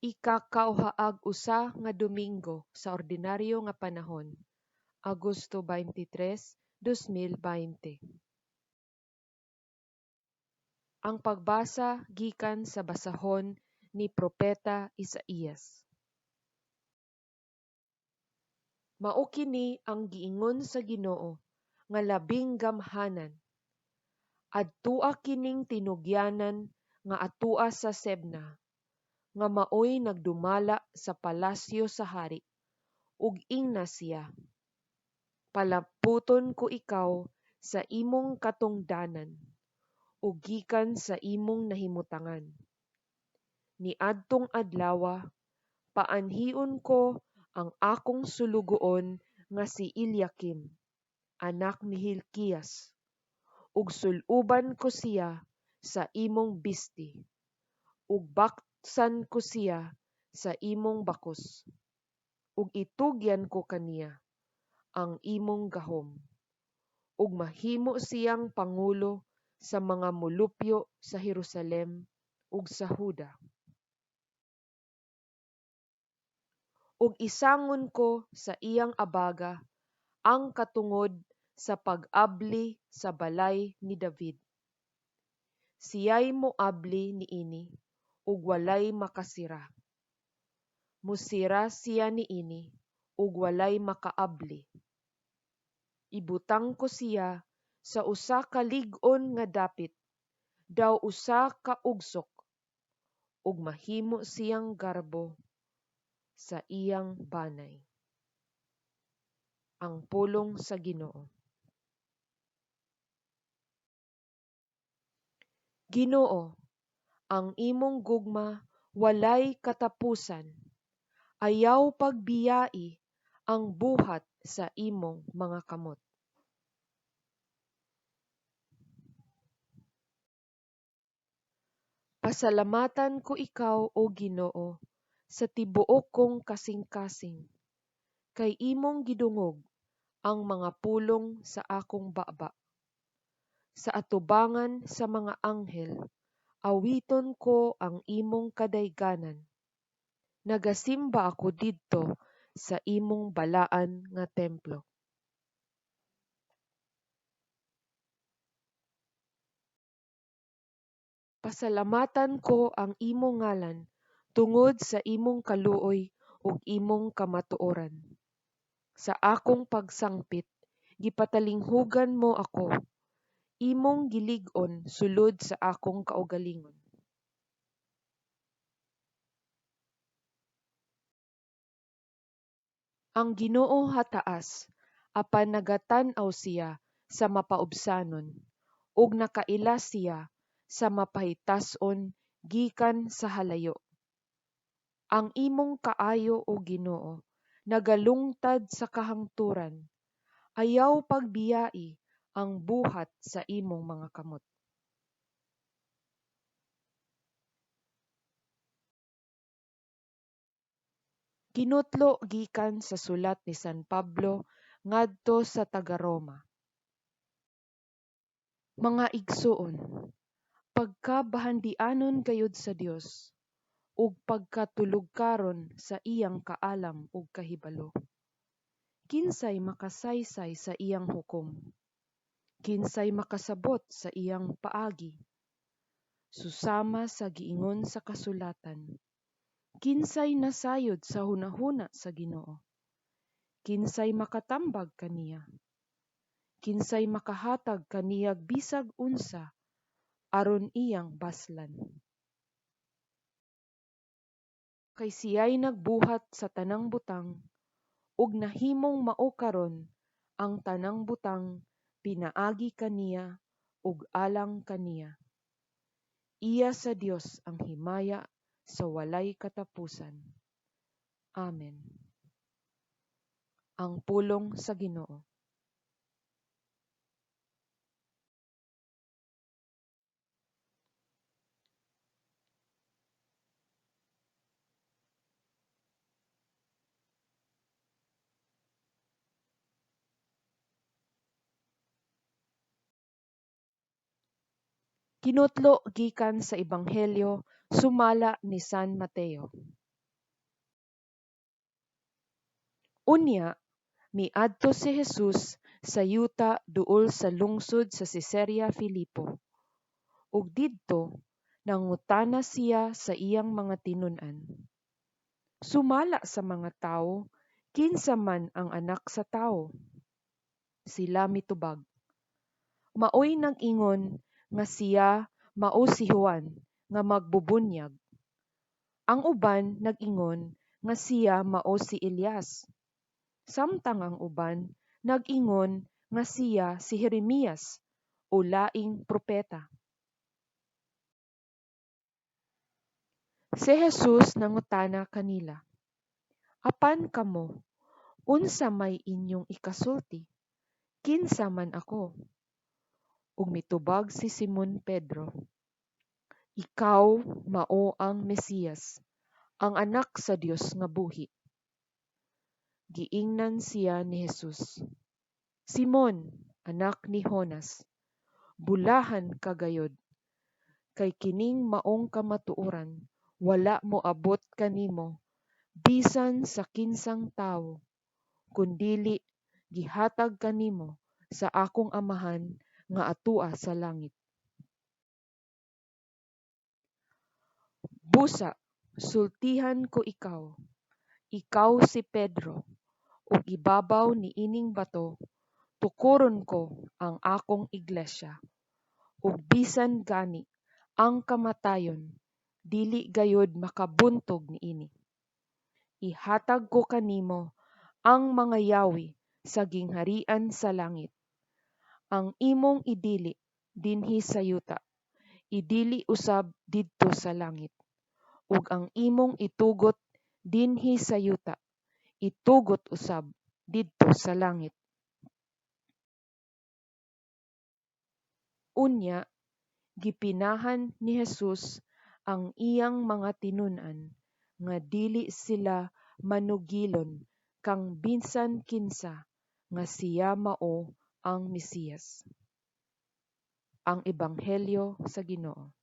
Ikakauhaag usa nga Domingo sa Ordinaryo nga Panahon, Agosto 23, 2020. Ang pagbasa gikan sa basahon ni propeta Isaías. Mao kini ang giingon sa Ginoo nga Labing Gamhanan, Adtoa kining tinugyanan nga atoa sa Sebna, nga maoy nagdumala sa palasyo sa hari, ug ingna siya, Palamputon ko ikaw sa imong katungdanan, ug gikan sa imong nahimutangan. Niadtong adlawa paanhion ko ang akong sulugoon nga si Eliakim, anak ni Hilkias, ug sul-uban ko siya sa imong bisti, ug baksan ko siya sa imong bakos, ug itugyan ko kaniya ang imong gahom, ug mahimo siyang pangulo sa mga molupyo sa Jerusalem ug sa Juda. Ug isangon ko sa iyang abaga ang katungod sa pag-abli sa balay ni David. Siya'y moabli niini ug walay makasira; mosira siya niini ug walay makaabli. Ibutang ko siya sa usa ka lig-on nga dapit, daw usa ka ugsok, ug mahimo siyang garbo sa iyang banay. Ang pulong sa Ginoo. Ginoo, ang imong gugma walay katapusan, ayaw pagbiyai ang buhat sa imong mga kamot. Pasalamatan ko ikaw, O Ginoo, sa tibuok kong kasingkasing, kay imong gidungog ang mga pulong sa akong baba. Sa atubangan sa mga anghel, awiton ko ang imong kadayganan; nagasimba ako didto sa imong balaan nga templo. Pasalamatan ko ang imong ngalan tungod sa imong kaluoy ug imong kamatuoran. Sa akong pagsangpit gipatalinghugan mo ako, imong gilig-on sulod sa akong kaugalingon. Ang Ginoo hataas, apan nagatan-aw siya sa mapaubsanon, ug nakaila siya sa mapahitas-on gikan sa halayo. Ang imong kaayo, O Ginoo, nagalungtad sa kahangturan; ayaw pagbiyai ang buhat sa imong mga kamot. Kinutlo gikan sa sulat ni San Pablo ngadto sa taga-Roma. Mga igsoon, pagkabahandianon gayud sa Dios, ug pagkatulugkaron sa iyang kaalam ug kahibalo! Kinsay makasaysay sa iyang hukom? Kinsay makasabot sa iyang paagi? Susama sa giingon sa kasulatan, Kinsay nasayod sa hunahuna sa Ginoo? Kinsay makatambag kaniya? Kinsay makahatag kaniyag bisag unsa aron iyang baslan? Kay siya'y nagbuhat sa tanang butang, ug nahimong mao karon ang tanang butang pinaagi kaniya ug alang kaniya. Iya sa Dios ang himaya sa walay katapusan. Amen. Ang pulong sa Ginoo. Kinutlo gikan sa Ebanghelyo sumala ni San Mateo. Unya miadto si Jesus sa yuta duol sa lungsod sa Cesarea Filipo, ug didto nangutana siya sa iyang mga tinun-an, "Sumala sa mga tawo, kinsa man ang Anak sa Tawo?" Sila mitubag, "Maoy nag-ingon nga siya mao si Juan nga magbubunyag. Ang uban nag-ingon nga siya mao si Elias. Samtang ang uban nag-ingon nga siya si Jeremias o laing propeta." Si Jesus nangutana kanila, "Apan kamo, unsa may inyong ikasulti? Kinsa man ako?" Ug mitubag si Simon Pedro, "Ikaw mao ang Mesiyas, ang Anak sa Dios nga buhi." Giingnan siya ni Jesus, "Simon, anak ni Jonas, bulahan ka gayod, kay kining maong kamatuoran wala moabot kanimo bisan sa kinsang tawo, kundili gihatag kanimo sa akong Amahan nga atua sa langit. Busa, sultihan ko ikaw, ikaw si Pedro, ug ibabaw niining bato tukoron ko ang akong iglesia, ug bisan gani ang kamatayon dili gayod makabuntog niini. Ihatag ko kanimo ang mga yawi sa gingharian sa langit. Ang imong idili dinhi sa yuta, idili usab didto sa langit, ug ang imong itugot dinhi sa yuta, itugot usab didto sa langit." Unya gipinahan ni Jesus ang iyang mga tinun-an nga dili sila manugilon kang bisan kinsa nga siya mao ang Mesiyas. Ang Ebanghelyo sa Ginoo.